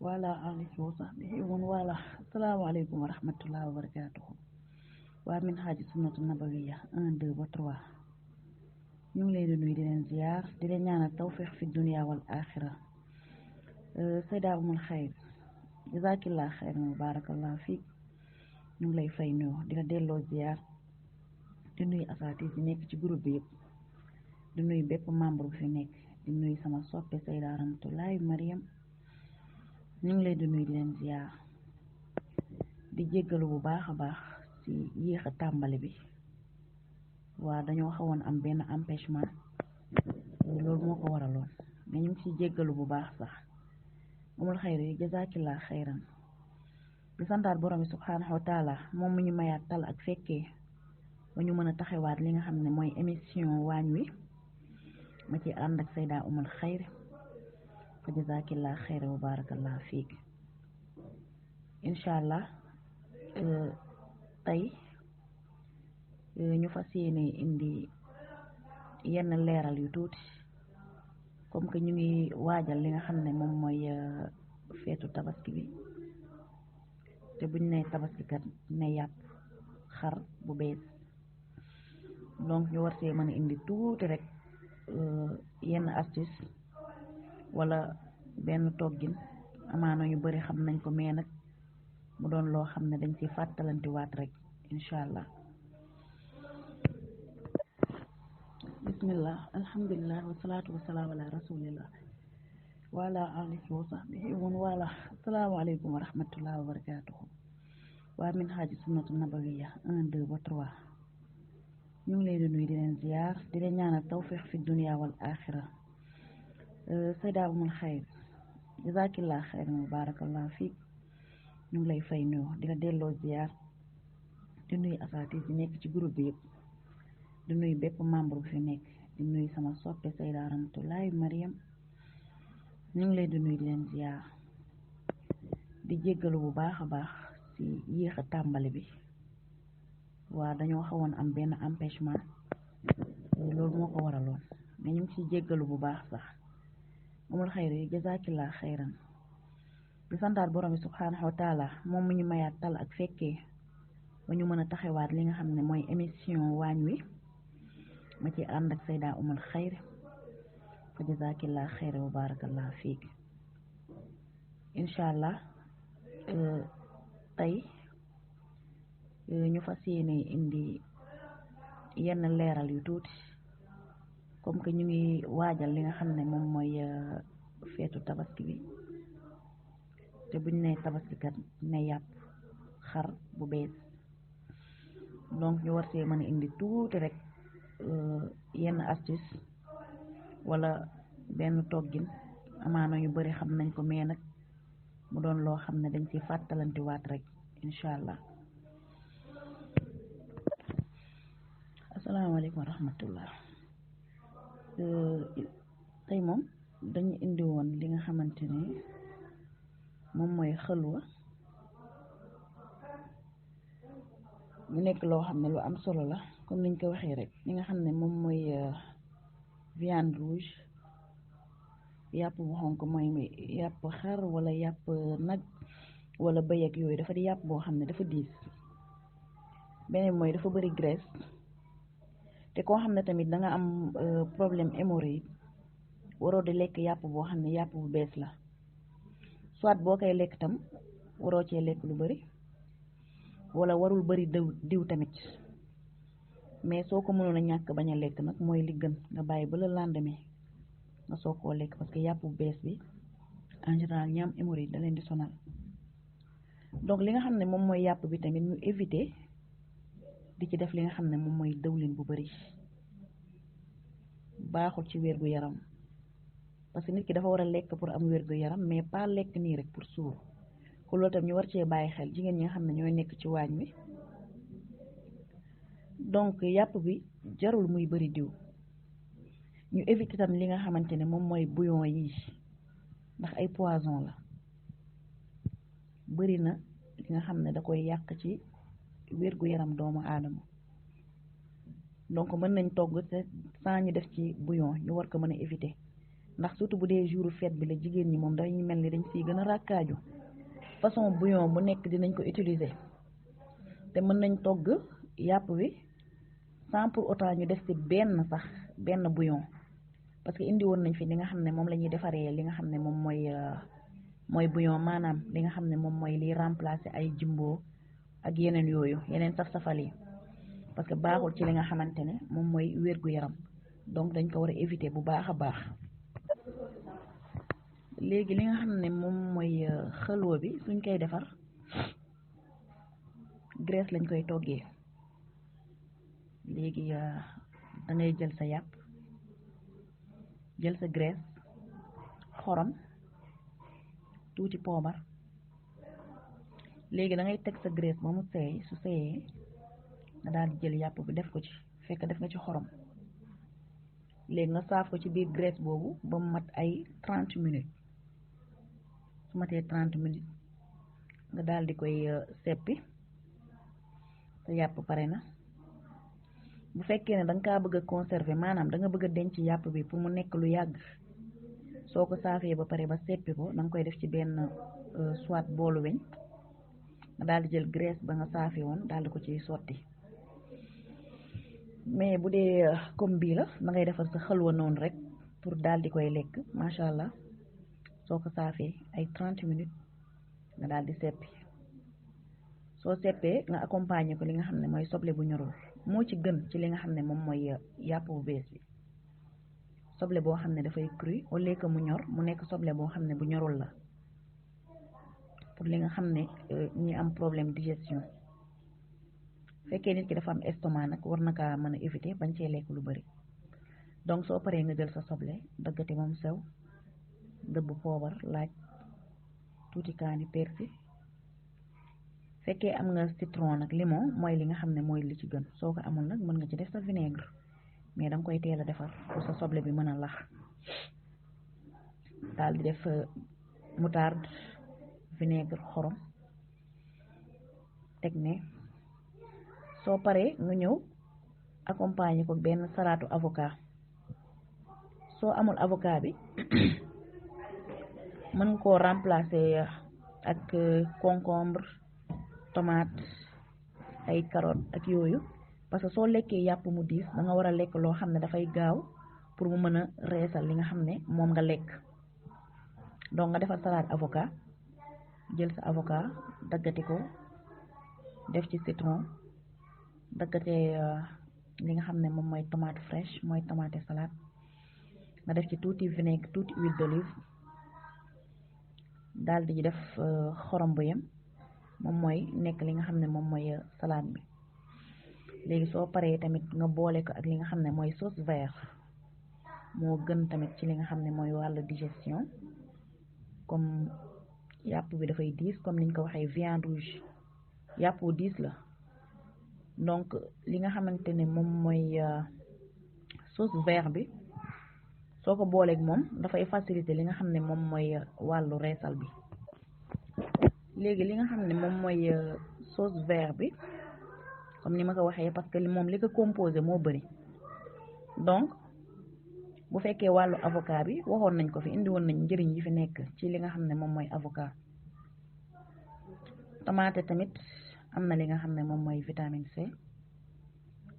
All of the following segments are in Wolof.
وعلى آله وصحبه ومن والاه. السلام عليكم ورحمة الله وبركاته. waa Minhaj Sunnatu Nabawiyya 1 2 ba 3 ñu ngi leen di nuyu di leen ziar di leen ñaanal tawfiq fi dunya wal axira. Sayda Umul Xayr jazakillah xayran barakallah fiik ñu ngi lay fay nuyu di la delloo ziar di nuyu asaatis yi nekk ci groupe bi yëpp di nuyu bépp membre bu fi nekk di nuyu sama soppe Sayda Ramatoulaye Mariam ñu ngi leen di nuyu di leen ziar di jéggalu bu baax a baax ci yéex a tàmbali bi. waa dañoo xawoon am benn empêchement loolu moo ko waraloon mais ñu ngi ci jéggalu bu baax sax. Umul Xayr yi jazakillah xayran di santaat borom bi subhanahu wa taala moom mu ñu mayaat tal ak fekkee ba ñu mën a taxawaat li nga xam ne mooy émission waañ wi ma ci ànd ak Sayda Umul Xayr fa jazakillah xayran wa barakallah fiik. incha allah tey ñu fas yéene indi yenn leeral yu tuuti comme que ñu ngi waajal li nga xam ne moom mooy feetu tabaski bi te buñ ne tabaski kat ne yàpp xar bu bees donc ñu war see mën a indi tuuti rek yenn astuce wala benn toggin amaana ñu bari xam nañ ko mais nag mu doon loo xam ne dañ ci fàttalantiwaat rek incha allah. bismillah alhamdulillah wasalaatu wasalaamu ala rasulillah wa ala alihi wa sahbihi wa man wala. asalaamaaleykum wa rahmatullah wa barakatuhu. waa Minhaj Sunnatu Nabawiyya 1 2 ba 3 ñu ngi leen di nuyu di leen ziar di leen ñaanal tawfiq fi dunya wal axira. Sayda Umul Xayr jazakillah xayran barakallah fiik ñu ngi lay fay nuyu di la delloo ziar di nuyu asaatis yi nekk ci groupe bi yëpp di nuyu bépp membre bu fi nekk di nuyu sama soppe Sayda Ramatoulaye Mariam ñu ngi leen di nuyu di leen ziar di jéggalu bu baax a baax ci yéex a tàmbali bi. waa dañoo xawoon am benn empêchement loolu moo ko waraloon mais ñu ngi ci jéggalu bu baax sax. Umul Xayr yi jazakillah xayran di santaat borom bi subhanahu wa taala moom mu ñu mayaat tal ak fekkee ba ñu mën a taxawaat li nga xam ne mooy émission waañ wi ma ci ànd ak Sayda Umul Xayr fa jazakillah xayran wa barakallah fiik. incha allah tey ñu fas yéene indi yenn leeral yu tuuti comme que ñu ngi waajal li nga xam ne moom mooy feetu tabaski bi te buñ ne tabaski kat ne yàpp xar bu bees donc ñu war see mën a indi tuuti rek yenn astuce wala benn toggin amaana ñu bari xam nañ ko mais nag mu doon loo xam ne dañ ci fàttalantiwaat rek incha allah. asalaamaaleykum wa rahmatullah. tey moom dañu indi woon li nga xamante ne moom mooy xëlwa mu nekk loo xam ne lu am solo la comme niñ ko waxee rek li nga xam ne moom mooy viande rouge yàpp bu xonk mooy yàpp xar wala yàpp nag wala bëy ak yooyu dafa di yàpp boo xam ne dafa diis. beneen mooy dafa bari graisse te koo xam ne tamit da nga am problème hémorroïde waroo di lekk yàpp boo xam ne yàpp bu bees la. soit boo koy lekk tam waroo cee lekk lu bari wala warul bari diw tamit mais soo ko mënoon a ñàkk bañ a lekk nag mooy li gën nga bàyyi ba le lendemain nga soo koo lekk parce que yàpp bu bees bi en général ñi am hémorroïde da leen di sonal. donc li nga xam ne moom mooy yàpp bi tamit ñu éviter di ci def li nga xam ne moom mooy dëwlin bu bari baaxul ci wér gu yaram parce que nit ki dafa war a lekk pour am wér gu yaram mais pas lekk nii rek pour suur ko loolu tam ñu war cee bàyyi xel jigéen ñi nga xam ne ñooy nekk ci waañ wi. donc yàpp bi jarul muy bari diw ñu éviter tam li nga xamante ne moom mooy bouillon yi ndax ay poison la bari na li nga xam ne da koy yàq ci wér gu yaram doomu aadama. donc mën nañ togg te sans ñu def ci bouillon ñu war ko mën a éviter ndax surtout bu dee jour fête bi la jigéen ñi moom dañuy mel ni dañ siy gën a ràkkaaju façon bouillon bu nekk dinañ ko utiliser te mën nañ togg yàpp wi sans pour autant ñu def ci benn bouillon parce que indi woon nañ fi li nga xam ne moom la ñuy defaree li nga xam ne moom mooy bouillon maanaam li nga xam ne moom mooy liy remplacer ay jimbo ak yeneen yooyu yeneen saf-safal yi parce que baaxul ci li nga xamante ne moom mooy wér-gu-yaram donc dañ ko war a éviter bu baax a baax. léegi li nga xam ne moom mooy xëlwa bi suñ koy defar graisse lañ koy toggee léegi da ngay jël sa yàpp jël sa graisse xorom tuuti poobar léegi da ngay teg sa graisse ba mu seey su seeyee nga daal di jël yàpp bi def ko ci fekk def nga ci xorom léegi nga saaf ko ci biir graisse boobu ba mu mat ay 30 minutes su matee 30 minutes nga daal di koy seppi sa yàpp pare na. bu fekkee ne da nga kaa bëgg a conserver maanaam da nga bëgg a denc yàpp bi pour mu nekk lu yàgg soo ko saafee ba pare ba seppi ko da nga koy def ci benn soit boolu weñ nga daal di jël graisse ba nga saafee woon daal di ko ciy sotti mais bu dee comme bii la da ngay defar sa xëlwa noonu rek pour daal di koy lekk macha allah soo ko saafee ay 30 minutes nga daal di seppi soo seppee nga accompagner ko li nga xam ne mooy soble bu ñorul moo ci gën ci li nga xam ne moom mooy yàpp bu bees bi soble boo xam ne dafay cru au lieu que mu ñor mu nekk soble boo xam ne bu ñorul la pour li nga xam ne ñi am problème digestion fekkee nit ki dafa am estomac nag war na kaa mën a éviter bañ cee lekk lu bari donc soo paree nga jël sa soble daggate moom sew dëbb poobar laaj tuuti kaani persil fekkee am nga citron nag limon mooy li nga xam ne mooy li ci gën soo ko amul nag mën nga ci def sa vinaigre mais danga koy teel a defar pour sa soble bi mën a lax daal di def moutarde vinaigre xorom teg ne soo paree nga ñëw accompagner ko benn salatu avocat soo amul avocat bi mën nga koo remplacer ak concombre tomate ay carotte ak yooyu parce que soo lekkee yàpp mu diis da nga war a lekk loo xam ne dafay gaaw pour mu mën a reesal li nga xam ne moom nga lekk donc nga defar salade avocat jël sa avocat daggati ko def ci citron daggate li nga xam ne moom mooy tomate fraîche mooy tomate salade nga def ci tuuti vinaigre tuuti huile d'olive daal di def xorom bu yem moom mooy nekk li nga xam ne moom mooy salade bi léegi soo paree tamit nga boole ko ak li nga xam ne mooy sauce vert moo gën tamit ci li nga xam ne mooy wàllu digestion comme yàpp bi dafay diis comme niñ ko waxee viande rouge yàpp wu diis la donc li nga xamante ne moom mooy sauce vert bi soo ko booleeg moom dafay faciliter li nga xam ne moom mooy wàllu reesal bi léegi li nga xam ne moom mooy sauce vert bi comme ni ma ko waxee parce que moom li ko composé moo bari donc bu fekkee wàllu avocat bi waxoon nañ ko fi indi woon nañ njëriñ yi fi nekk ci li nga xam ne moom mooy avocat tomate tamit am na li nga xam ne moom mooy vitamine C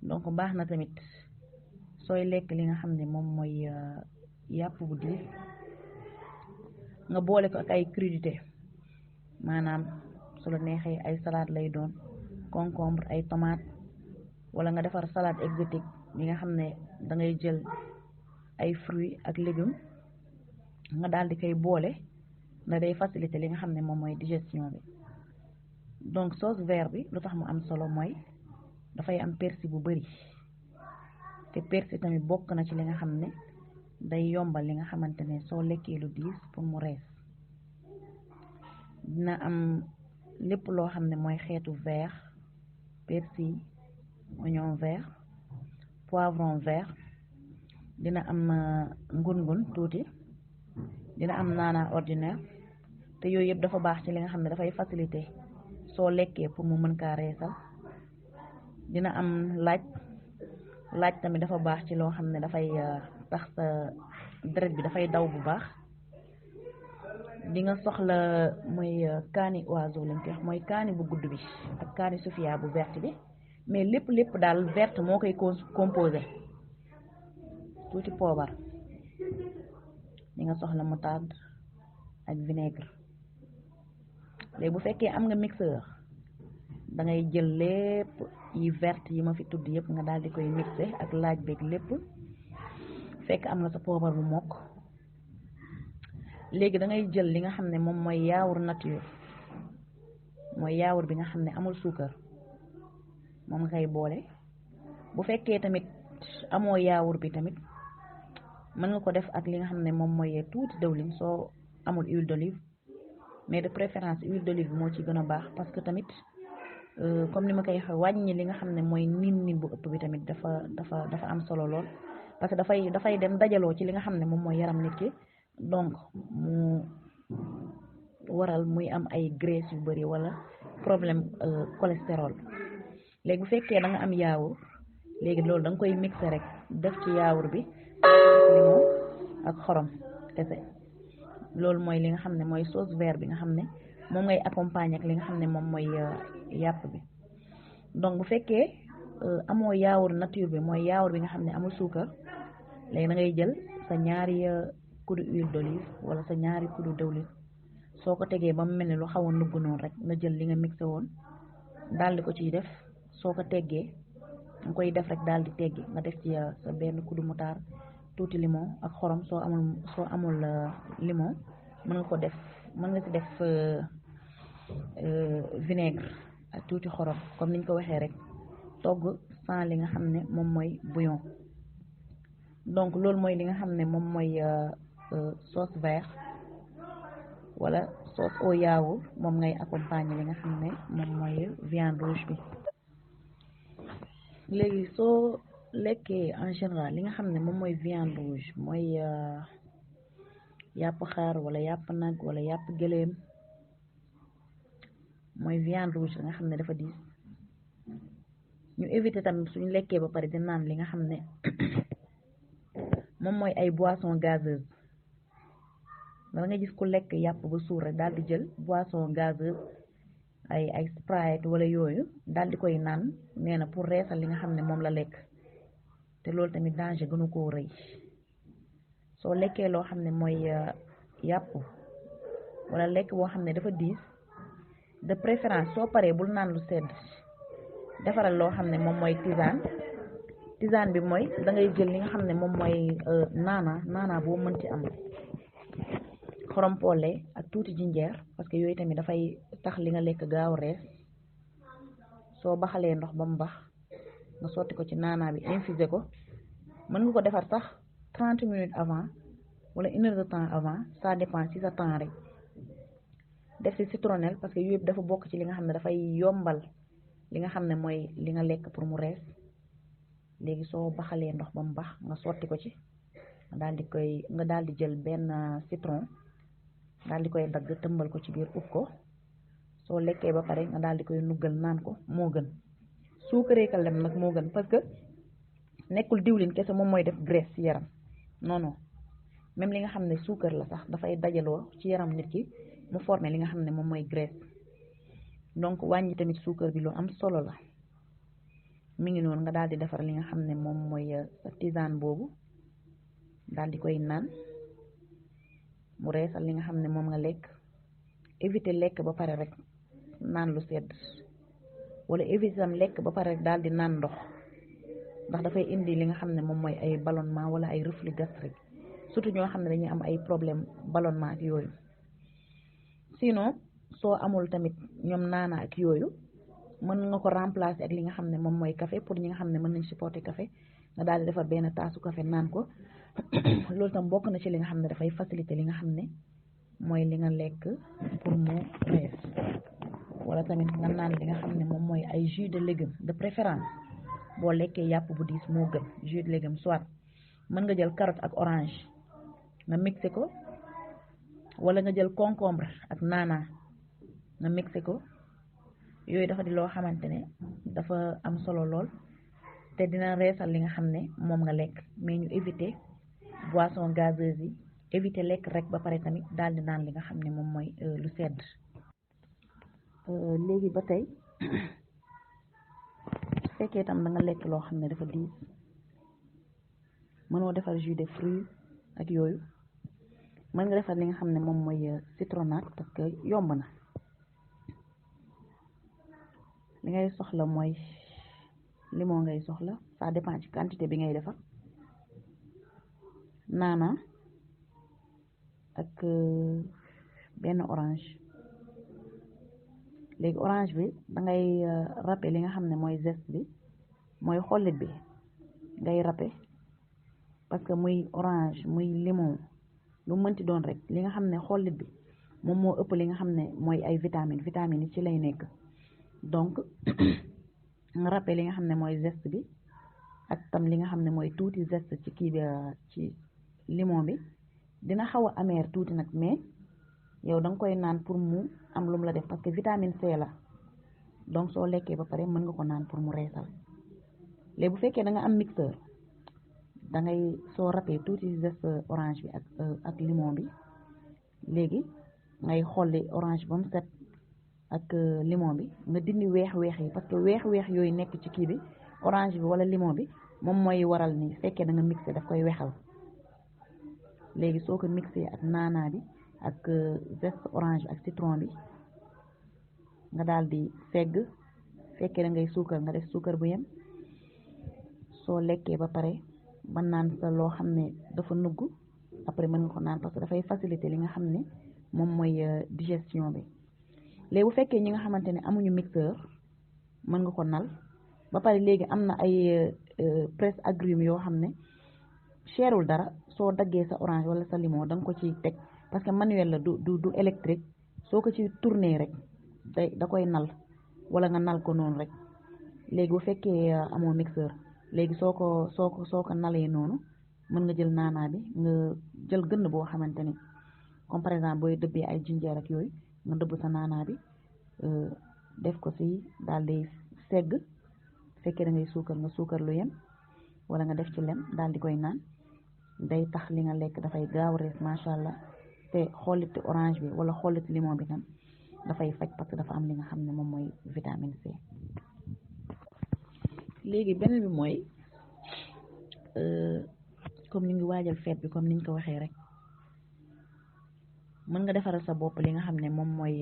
donc baax na tamit sooy lekk li nga xam ne moom mooy yàpp bu diis nga boole ko ak ay crudité maanaam su la neexee ay salade lay doon concombre ay tomate wala nga defar salade exotique bi nga xam ne da ngay jël ay fruits ak légumes nga daal di koy boole na day faciliter li nga xam ne moom mooy digestion bi donc sauce vert bi lu tax mu am solo mooy dafay am persil bu bari te persil tamit bokk na ci li nga xam ne day yombal li nga xamante ne soo lekkee lu diis pour mu rees dina am lépp loo xam ne mooy xeetu vert persil oignon vert poivron vert dina am ngun-ngun tuuti dina am naana ordinaire te yooyu yëpp dafa baax ci li nga xam ne dafay faciliter soo lekkee pour mu mën kaa reesal dina am laaj tamit dafa baax ci loo xam ne dafay tax sa deret bi dafay daw bu baax. di nga soxla mooy kaani oiseau lañ koy wax mooy kaani bu gudd bi ak kaani sofia bu verte bi mais lépp daal verte moo koy composé. tuuti poobar, di nga soxla moutarde ak vinaigre. léegi bu fekkee am nga mixeur da ngay jël lépp yi verte yi ma fi tudd yëpp nga daal di koy mixé ak laaj beeg lépp fekk am nga sa poobar bu mokk. léegi da ngay jël li nga xam ne moom mooy yaawur nature, mooy yaawur bi nga xam ne amul suukar, moom nga koy boole. bu fekkee tamit amoo yaawur bi tamit mën nga ko def ak li nga xam ne moom mooy tuuti dëwlin soo amul huile d'olive, mais de préférence huile d'olive moo ci gën a baax parce que tamit comme ni ma koy waxee wàññi li nga xam ne mooy niin bu ëpp bi tamit dafa am solo lool parce que dafay dem dajaloo ci li nga xam ne moom mooy yaram nit ki, donc mu waral muy am ay graisse yu bari wala problème cholestérol. léegi bu fekkee da nga am yaawur léegi loolu da nga koy mixé rek def ci yaawur bi limon ak xorom kese. loolu mooy li nga xam ne mooy sauce vert bi nga xam ne moom ngay accompagner ak li nga xam ne moom mooy yàpp bi. donc bu fekkee amoo yaawur nature bi mooy yaawur bi nga xam ne amul suukar, léegi da ngay jël sa ñaari kudu huile d'olive wala sa ñaari kudu dëwlin soo ko tegee ba mu mel ne lu xaw a nugg noonu rek nga jël li nga mixé woon daal di ko ciy def. soo ko teggee nga koy def rek daal di teggi nga def ci sa benn kudu moutarde, tuuti limon ak xorom. soo amul limon mën nga ko def, mën nga ci def vinaigre ak tuuti xorom comme niñ ko waxee rek togg sans li nga xam ne moom mooy bouillon. donc loolu mooy li nga xam ne moom mooy sauce vert wala sauce au yaourt, moom ngay accompagner li nga xam ne moom mooy viande rouge bi. léegi soo lekkee en général li nga xam ne moom mooy viande rouge mooy yàpp xaar wala yàpp nag wala yàpp gëléem, mooy viande rouge nga xam ne dafa diis. ñu éviter tamit suñu lekkee ba pare di naan li nga xam ne moom mooy ay boisson gazeuse. da nga gis ku lekk yàpp ba suur rek daal di jël boisson gazeuse ay Sprite wala yooyu daal di koy naan nee na pour reesal li nga xam ne moom la lekk, te loolu tamit danger gënu koo rëy. soo lekkee loo xam ne mooy yàpp wala lekk boo xam ne dafa diis, de préférence soo paree bul naan lu sedd, defaral loo xam ne moom mooy tisane bi mooy da ngay jël li nga xam ne moom mooy naana boo mënti am, xorom polle ak tuuti jinjeer parce que yooyu tamit dafay tax li nga lekk gaaw rees. soo baxalee ndox ba mu bax nga sotti ko ci naana bi infusé ko. mën nga ko defar sax 30 minutes avant wala 1 heure de temps avant, ça dépend ci sa temps rek. def ci citronnelle parce que yooyu yëpp dafa bokk ci li nga xam ne dafay yombal li nga xam ne mooy li nga lekk pour mu rees. léegi soo baxalee ndox ba mu bax nga sotti ko ci nga daal di jël benn citron daal di koy dagg tëmbal ko ci biir ub ko. soo lekkee ba pare nga daal di koy nuggal naan ko moo gën. suukaree ka lem nag moo gën parce que nekkul diwlin kese moom mooy def graisse ci yaram, non même li nga xam ne suukar la sax dafay dajaloo ci yaram nit ki mu formé li nga xam ne moom mooy graisse. donc wàññi tamit suukar bi lu am solo la. mi ngi noonu nga daal di defar li nga xam ne moom mooy sa tisane boobu daal di koy naan mu reesal li nga xam ne moom nga lekk. éviter lekk ba pare rek naan lu sedd, wala éviter tam lekk ba pare rek daal di naan ndox, ndax dafay indi li nga xam ne moom mooy ay ballonnement wala ay reflux gastrique, surtout ñoo xam ne dañuy am ay problème ballonnement ak yooyu. sinon soo amul tamit ñoom naana ak yooyu mën nga ko remplacer ak li nga xam ne moom mooy café. pour ñi nga xam ne mën nañ supporter café nga daal di defar benn taasu café naan ko. loolu tam bokk na ci li nga xam ne dafay faciliter li nga xam ne mooy li nga lekk pour mu rees. wala tamit nga naan li nga xam ne moom mooy ay jus de légumes, de préférence boo lekkee yàpp bu diis moo gën. jus de légumes soit mën nga jël carotte ak orange nga mixé ko, wala nga jël concombre ak naana nga mixé ko. yooyu dafa di loo xamante ne dafa am solo lool te dina reesal li nga xam ne moom nga lekk, mais ñu éviter boisson gazeuse yi éviter lekk rek ba pare tamit daal di naan li nga xam ne moom mooy lu sedd. léegi ba tey su fekkee tam da nga lekk loo xam ne dafa diis mënoo defar jus de fruits ak yooyu mën nga defar li nga xam ne moom mooy citronnade parce que yomb na. li ngay soxla mooy limon ngay soxla, ça dépend ci quantité bi ngay defar, naana ak benn orange. léegi orange bi dangay râpé li nga xam ne mooy zeste bi mooy xollit bi ngay râpé parce que muy orange muy limon lu mënti doon rek li nga xam ne xollit bi moom moo ëpp li nga xam ne mooy ay vitamines yi ci lay nekk. donc nga râpé li nga xam ne mooy zeste bi ak tam li nga xam ne mooy tuuti zeste ci kii bi ci limon bi dina xaw a amer tuuti nag mais yow da nga koy naan pour mu am lu mu la def parce que vitamine C la donc soo lekkee ba pare mën nga ko naan pour mu reesal. léegi bu fekkee da nga am mixeur da ngay soo râpé tuuti zeste orange bi ak limon bi léegi ngay xolli orange ba mu set ak limon bi nga dindi weex-weex yi parce que weex-weex yooyu nekk ci kii bi orange bi wala limon bi moom mooy waral ni fekkee da nga mixé daf koy weexal. léegi soo ko mixé ak naanaa bi ak zeste orange ak citron bi nga daal di segg fekkee da ngay suukar nga def suukar bu yem. soo lekkee ba pare ba naan sa loo xam ne dafa nugg après mën nga ko naan parce que dafay faciliter li nga xam ne moom mooy digestion bi. léegi bu fekkee ñi nga xamante ne amuñu mixeur mën nga ko nal ba pare léegi am na ay presse agrumes yoo xam ne cherul dara soo daggee sa orange wala sa limon da nga ko ci teg parce que manuel la du électrique soo ko ci tourner rek da koy nal wala nga nal ko noonu rek. léegi bu fekkee amoo mixeur léegi soo ko nalee noonu mën nga jël naanaa bi nga jël gën boo xamante ni comme par exemple booy dëbbee ay jinjeer ak yooyu nga dëbb sa naanaa bi def ko ci daal di segg fekkee da ngay suukar nga suukar lu yem wala nga def ci lem daal di koy naan day tax li nga lekk dafay gaaw rees macha allah te xolliti orange bi wala xolliti limon bi tam dafay faj parce que dafa am li nga xam ne moom mooy vitamine C. léegi beneen bi mooy comme ñu ngi waajal fête bi comme niñ ko waxee rek mën nga defaral sa bopp li nga xam ne moom mooy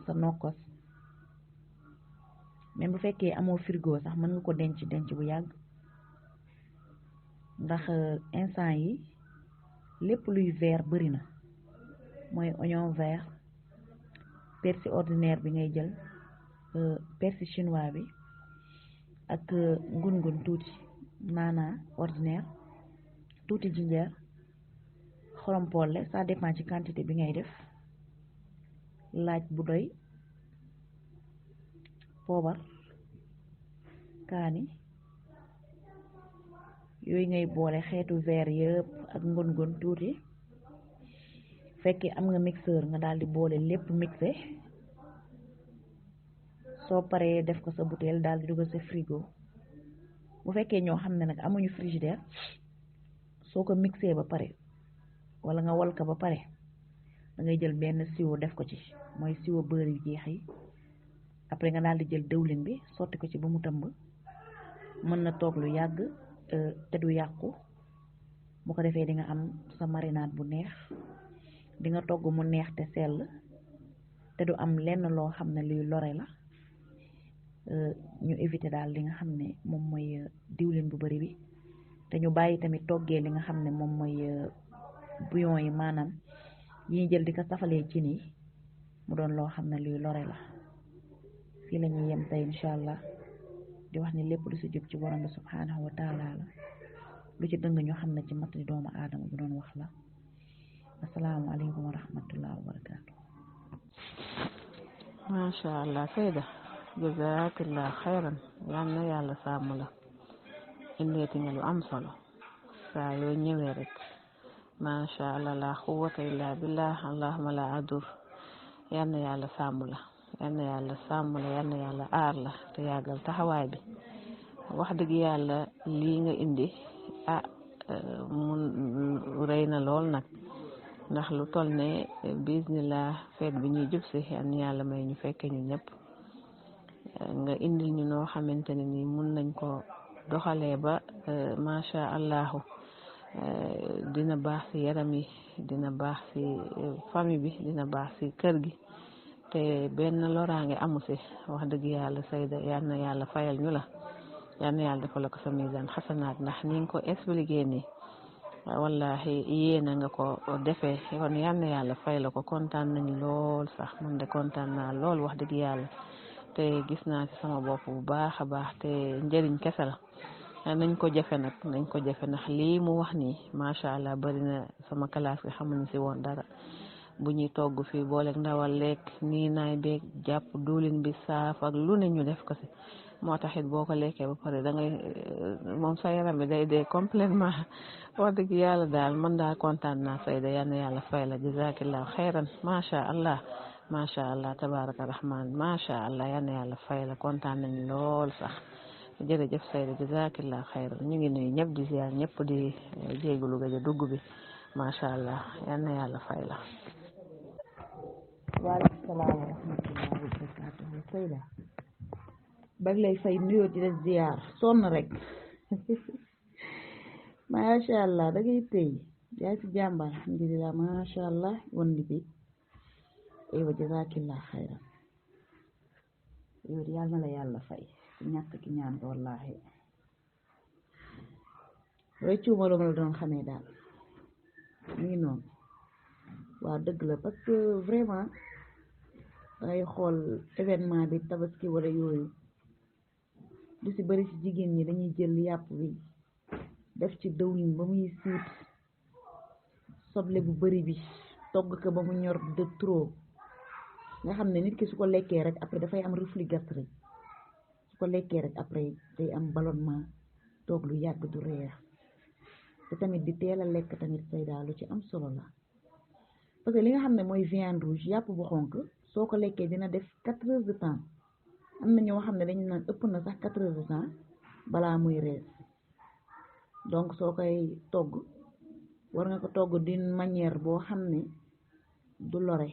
sa nokkos même bu fekkee amoo frigo sax mën nga ko denc bu yàgg ndax instant yi lépp luy vert bari na mooy oignon vert persil ordinaire bi ngay jël persil chinois bi ak ngun tuuti naana ordinaire tuuti jinjeer xorom polle ça dépend ci quantité bi ngay def laaj bu doy poobar kaani yooyu ngay boole xeetu vert yëpp ak ngun tuuti fekkee am nga mixeur nga daal di boole lépp mixé soo paree def ko sa bouteille daal di dugal sa frigo. bu fekkee ñoo xam ne nag amuñu frigidaire soo ko mixé ba pare wala nga wal ko ba pare da ngay jël benn siwo def ko ci mooy siwo beurre yu jeex yi après nga daal di jël dëwlin bi sotti ko ci ba mu tëmb mën na toog lu yàgg te du yàqu bu ko defee di nga am sa marinade bu neex di nga togg mu neex te sell te du am lenn loo xam ne luy lore la. ñu éviter daal li nga xam ne moom mooy diwlin bu bari bi te ñu bàyyi tamit toggee li nga xam ne moom mooy bouillon yi maanaam yi ñu jël di ko safalee cin yi mu doon loo xam ne luy lore la. fii la ñuy yem tey incha allah di wax ni lépp lu ci jub ci borom bi subhanahu wa taala la lu ci dëng ñu xam ne ci mat di doomu aadama bu doon wax la. asalaamaaleykum wa rahmatullah wa barakaatu. macha allah Seyda jazakallah xayran yal na yàlla sàmm la indeeti nga lu am solo saa yoo ñëwee rek macha allah la quwwata illa billah allahumma la adur yal na yàlla sàmm la yal na yàlla sàmm la yal na yàlla aar la te yàggal taxawaay bi wax dëgg yàlla lii nga indi mun rëy na lool nag ndax lu toll ne bismillah feet bi ñuy jub si yan yàlla may ñu fekke ñu ñëpp nga indil ñu noo xamante ne ni mun nañ ko doxalee ba macha allahu dina baax ci yaram yi dina baax ci famille bi dina baax ci kër gi te benn loraange amu ci wax dëgg yàlla Sayda yal na yàlla fayal ñu la yal na yàlla defal ko sa misaan xasanaat ndax ni nga ko expliqué nii wallahi yéena nga ko defee kon yal na yàlla fay la ko kontaan nañ lool sax man de kontaan naa lool wax dëgg yàlla te gis naa ci sama bopp bu baax a baax te njëriñ kese la nañ ko jafe nag nañ ko jafe ndax lii mu wax nii macha allah bari na sama classe bi xamuñ ci woon dara bu ñuy togg fii booleeg ndawal lekk nii naay beeg jàpp duulin bi saaf ak lu ne ñu def ko ci moo taxit boo ko lekkee ba pare da ngay moom sa yaram bi day dee complètement wax dëgg yàlla daal man daal kontaan naa Sayda yal na yàlla fay la jazakillahu xayran macha allah tabaraka rahman macha allah yal na yàlla fay la kontaan nañ lool sax jërëjëf Sayda jazakillahu xayran ñu ngi nuyu ñëpp di ziar ñëpp di jéegulu gëj a dugg bi macha allah yal na yàlla fay la. waaleykum salaam wa rahmatullahi wa barakatuhu Sayda bag lay fay nuyoo di la ziar sonn rek macha allah da ngay tey yaa ci jàmba alhamdulillah macha allah won li bi aywa jazakillah xayran yow yal na la yàlla fay ci ñàkk ki ñaan ko wallahi rëccuma lu ma la doon xamee daal mi ngi noonu waaw dëgg la parce que vraiment dangay xool événement bi tabaski wala yooyu lu ci bari ci jigéen ñi dañuy jël yàpp bi def ci dëwlin ba muy siit soble bu bari bi togg ko ba mu ñor de trop nga xam ne nit ki su ko lekkee rek après dafay am reflux gastrique su ko lekkee rek après day am ballonnement toog lu yàgg du reer te tamit di teel a lekk tamit Sayda lu ci am solo la parce que li nga xam ne mooy viande rouge yàpp bu xonk soo ko lekkee dina def 4 heures de temps am na ñoo xam ne dañu naan ëpp na sax 4 heures de temps balaa muy rees donc soo koy togg war nga ko togg d'une manière boo xam ne du lore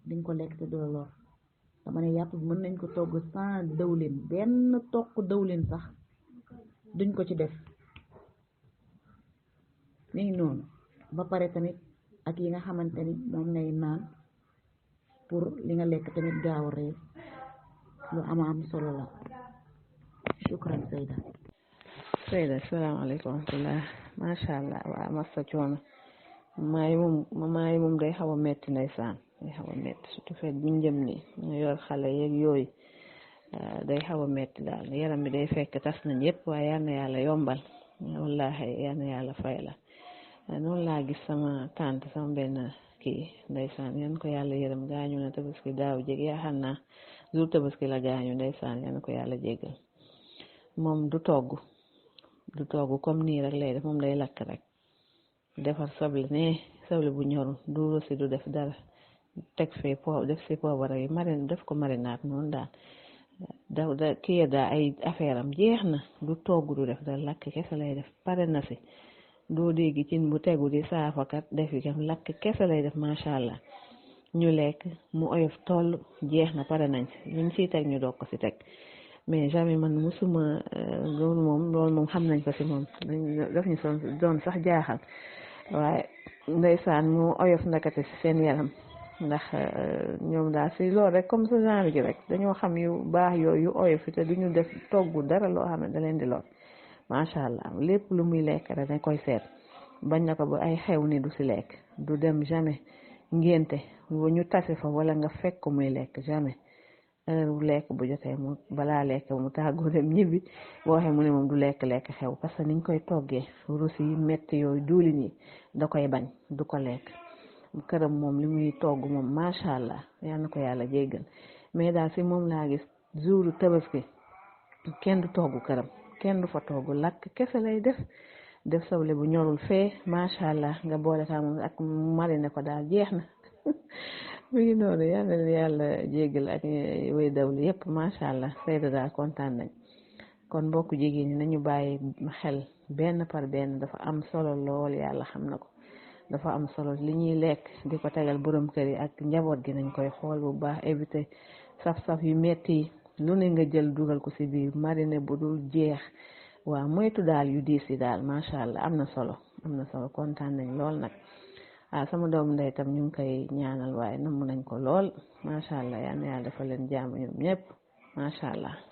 dinga ko lekk te du la lor dama ne yàpp bi mën nañ ko togg sans dëwlin benn toq dëwlin sax duñ ko ci def ni ngi noonu ba pare tamit ak yi nga xamante ni moom ngay naan pour li nga lekk tamit gaaw a rees lu am solo la shukran Sayda asalaamaaleykum wa rahmatullah macha allah waa massa coono maay moom day xaw a metti ndeysaan day xaw a metti surtout feet biñ jëm ni ñu yor xale yeeg yooyu day xaw a metti daal yaram bi day fekk tas nañ yëpp waaye yal na yàlla yombal wallahi yal na yàlla fay la noonu laa gis sama tante sama benn kii ndeysaan yan ko yàlla yërëm gaañu na tabaski daaw jeg yaakaar naa jour tabaski la gaañu ndeysaan yan ko yàlla jégal moom du togg comme nii rek lay def moom day lakk rek defar soble bu ñorul du rosi du def dara teg fee def si poobara yi def ko marinade noonu daal da kii daa ay affaire am jeex na du togg du def dara lakk kese lay def pare na si doo dégg cin bu tegu di saafakat def yi kam lakk kese lay def macha allah ñu lekk mu oyof toll jeex na pare nañ si luñ siy teg ñu doog ko si teg mais jamais man musuma loolu moom xam nañ ko si moom daf ñu doon sax jaaxal waaye ndeysaan mu oyof ndakate si seen yaram ndax ñoom daal si loolu rek comme ce genre gi rek dañoo xam yu baax yooyu yu oyof te duñu def togg dara loo xam ne da leen di lool macha allah lépp lu muy lekk rek dañ koy seet bañ na ko ba ay xew ni du si lekk du dem jamais ngénte ñu tase fa wala nga fekk ko muy lekk jamais heure lekk bu jotee mu balaa lekk mu tàggoo dem ñibbi boo waxee mu ne moom du lekk xew parce que niñ koy toggee rusi yi metti yooyu duulin yi da koy bañ du ko lekk këram moom li muy togg moom macha allah yal na ko yàlla jéggal mais daal si moom laa gis jouru tabaski kenn du togg këram kenn du fa togg lakk kese lay def soble bu ñorul fee macha allah nga boole ka moom ak marine ko daal jeex na mi ngi noonu yàlla jéggal ak way dawli yëpp macha allah Sayda daal kontaan nañ kon mbokku jigéen ñi nañu bàyyi xel benn par benn dafa am solo lool yàlla xam na ko dafa am solo li ñuy lekk di ko tegal borom kër yi ak njaboot gi nañ koy xool bu baax éviter saf-saf yu metti yi lu ne nga jël dugal ko ci biir mariner bu dul jeex waaw moytu daal yu diis yi daal macha allah am na solo kontaan nañ lool nag sama doomu ndey tam ñu ngi koy ñaanal waaye namm nañ ko lool macha allah yal na yàlla dafa leen jàmm ñoom ñëpp macha allah.